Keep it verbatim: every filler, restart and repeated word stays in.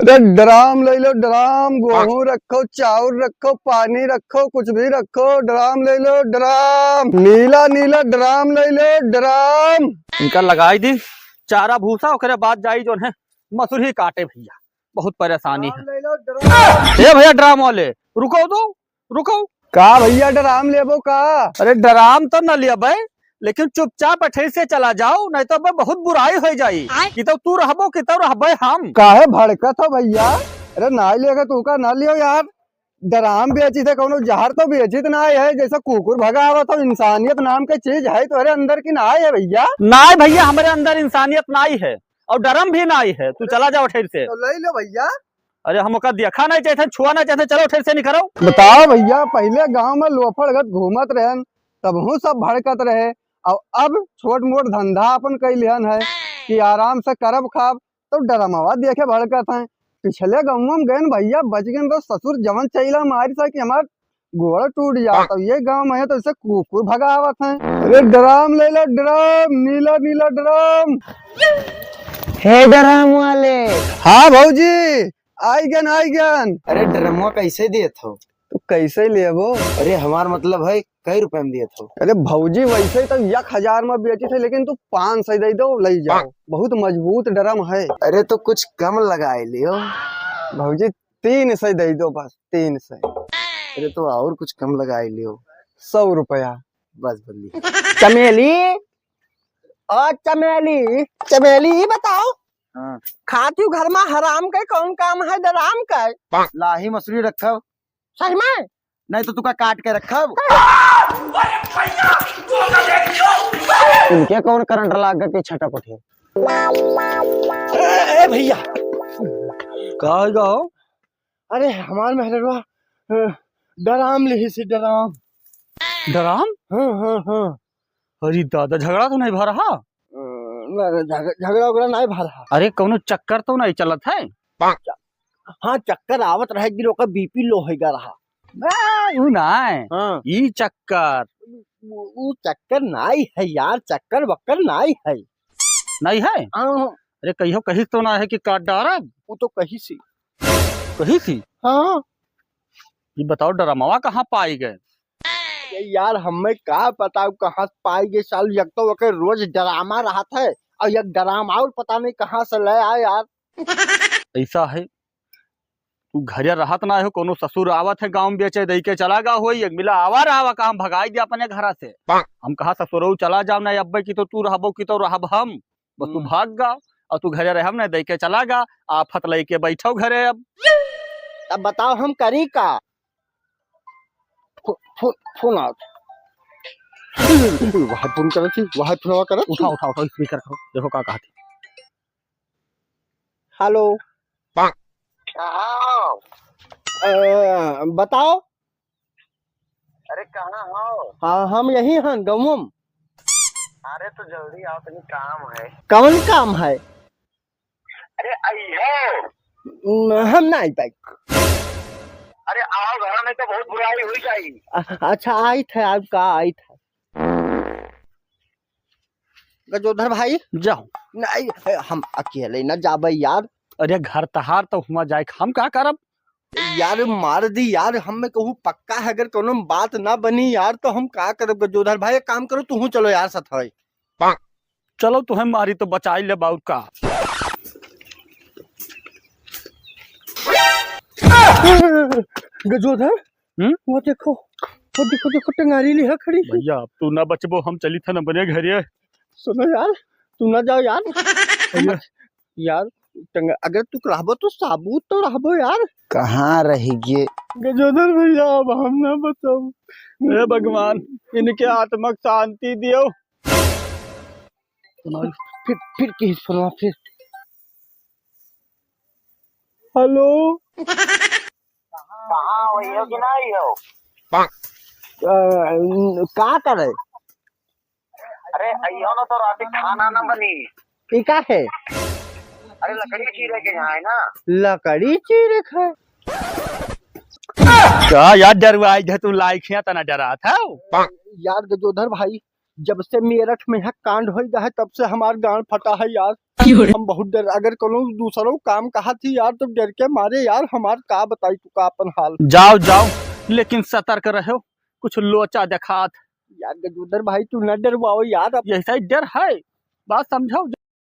ड्राम ले लो, ड्राम। गेहूं रखो, चाउर रखो, पानी रखो, कुछ भी रखो, ड्राम ले लो, ड्राम। नीला नीला ड्राम ले लो, ड्राम। इनका लगाई दी चारा भूसा, ओकरे बाद जाई जौन है मसूरी काटे भइया, बहुत परेशानी है। ड्राम ले लो, ड्राम। ए भइया ड्राम वाले, रुको तो, रुको। का भइया, ड्राम लेबो का? अरे ड्राम तो न लेबै, लेकिन चुपचाप अठे से चला जाओ, नहीं तो अबे बहुत बुराई होइ जाई। आय। कि तो तू रहबो, कि तो रहबै हम। काहे भड़कत हो भइया? अरे नाई लेके तू का ना लियो यार, ड्राम बेचित है, कौनो जहर तो बेचित नाई है, जैसे कुकुर भगावत हो। इंसानियत नाम के चीज है तोहरे अंदर की नाई है भइया? नाई भइया, हमरे अंदर इंसानियत नाई है और ड्राम भी नाई है, तू चला जाओ अठे से। तो ले लो भइया। अरे हम ओका देखा नहीं चाहते, छुआ नहीं चाहते, चलो अठे से निकरो। बताओ भइया, पहिले गांव में लोफड़गत घूमत रहन, तबहूँ सब भड़कत रहे, और अब छोट मोट धंधा अपन कइ लिहन है कि आराम से करब खाब, तो ड्रामवा देखे भड़कत हैं। पिछले गाँव में गएन भइया, बच गएन, तो ससुर जवन चैला मारिस कि हमार गोड़ टूट जात। अब ये गाँव में है तो इसे कुकुर भगावत हैं। अरे ड्राम ले लो, ड्राम, नीला नीला ड्राम। हे ड्राम वाले। हाँ भौजी, आई गन, आई गन। अरे ड्रमवा कैसे देत हो? तो कैसे लेबो? अरे हमार मतलब है, कई रुपए में देत हो? अरे भौजी, वैसे तो एक हजार में बेचित है, लेकिन तू पाँच सौ दे दो, ले जाओ। बहुत मजबूत ड्रम है। अरे तो कुछ कम लगाए लियो। भौजी, तीन सौ दे दो बस, तीन सौ। अरे तो और कुछ कम लगाए लियो। सौ रुपया। बस बल्ली। चमेली, ओ चमेली, चमेली, ई बताओ। हाँ। खाती हूँ घर में हराम के कौन काम है, ड्राम के? लाही मसूरी रखब। सही में? नहीं तो तुका काट के रखब। इनके कौन करंट लाग के छटक उठे? ए, ए भइया। का हो गया हो? अरे हमार मेहररुआ, अ, ड्राम लिहिस, ड्राम। ड्राम? हाँ, हाँ, हाँ। अरे दादा, झगड़ा तो नहीं भा रहा? अ, ना, ना, झग-, झगड़ा उगड़ा नहीं भा रहा। अरे कौनो चक्कर तो नहीं चलत है? हाँ, चक्कर आवत रहे, एक दिन ओकर बीपी लो होइ गा रहा। आ, ऊ नाय। हाँ। ई चक्कर। ऊ, ऊ चक्कर नाई है यार, चक्कर वक्कर नाई है। नाई है? हाँ। अरे कहियो कहिस तो ना है कि काट डारब? ऊ तो कहिस ही। कहिस ही? हाँ। ई बताओ ड्रामवा कहाँ पाई गए? अरे यार, हमें का पता ऊ कहाँ से पाई गए साल, एक तो ओके रोज ड्रामा रहत है और एक ड्रामा और पता नहीं कहाँ से ले आए यार। ऐसा है, तू घरे रहत ना हो, कोनो ससुर आवत है गाँव में बेचे, दई के चला गा होई, एक मिला आवा रहा, का हम भगाई दे अपने घरा से। हम कहा ससुरऊ चला जाओ ना, अब्बे की तो तू रहबो की तो रहब हम, बस तू हम्म। भाग गा और तू घरे रहब ना, दई के चला गा, आफत लेके बैठो घरे अब। अब बताओ हम करी का? फो-, फो-, फोन आवत। वहाँ फोन करत ही, वहाँ फोनवा करत उठाओ, ही। उठाओ, उठाओ, स्पीकर करो, देखो का कहत ही। हेलो। हाँ। अ, बताओ। अरे, कहाँ हो? हाँ, हम यही हन, गौवम। अरे, तो जल्दी आओ, तनी काम है। कौन काम है? अरे, आई है। न, हम ना आई पाई। अरे, आओ, घर में तो बहुत बुराई हुई जाई। अ-, अच्छा, आई थे, आप का आई थे? गजोधर भाई। जाओ। नहीं, हम अकेले ना जाबे यार। अरे घर तहार तो हुआ जाए, हम का करब? यार मार दी यार, हम में कहूँ पक्का है, अगर कोनो बात ना बनी यार तो हम का करब गजोधर भाई? एक काम करो, तू चलो यार साथ है। चलो तुहें मारी तो बचाई ले बाउर का। गजोधर, हम्म? वो देखो, वो देखो, देखो, टंगारी लिहा खड़ी। भैया, अब तू ना बचबो, हम चली थे ना बने घरे। सुनो यार, तू ना जाओ यार। भैया। यार, टंग-, अगर तू रहबो तो साबुत तो रहबो यार। कहाँ रह गए? गजोधर भैया, अब हम ना बचब। हे भगवान, इनके आत्मा के शांति दियो। फिर, फिर की सुनो, फिर। हेलो। कहाँ हो, यो कि नहीं हो? अ, का करे? अरे, अइहो ना तो राती खाना ना बनी। ई का है? अरे, लकड़ी चीरे के यहाँ है ना। लकड़ी चीरे के? का यार डरवाई दे तू, लाइखिया तना डरात हो? यार गजोधर भाई, जब से मेरठ में यह कांड होई गा है, तब से हमार गांड फटा है यार। हम बहुत डर, अगर कोनो दूसरो काम कहा थी यार, तो डर के मारे यार, हमार का बताई तू का अपन हाल। जाओ, जाओ, लेकिन सतर्क रहो, कुछ लोचा देखात। यार गजोदर भाई, तू न डरवाओ यार, अब यही सही डर है, बात समझो।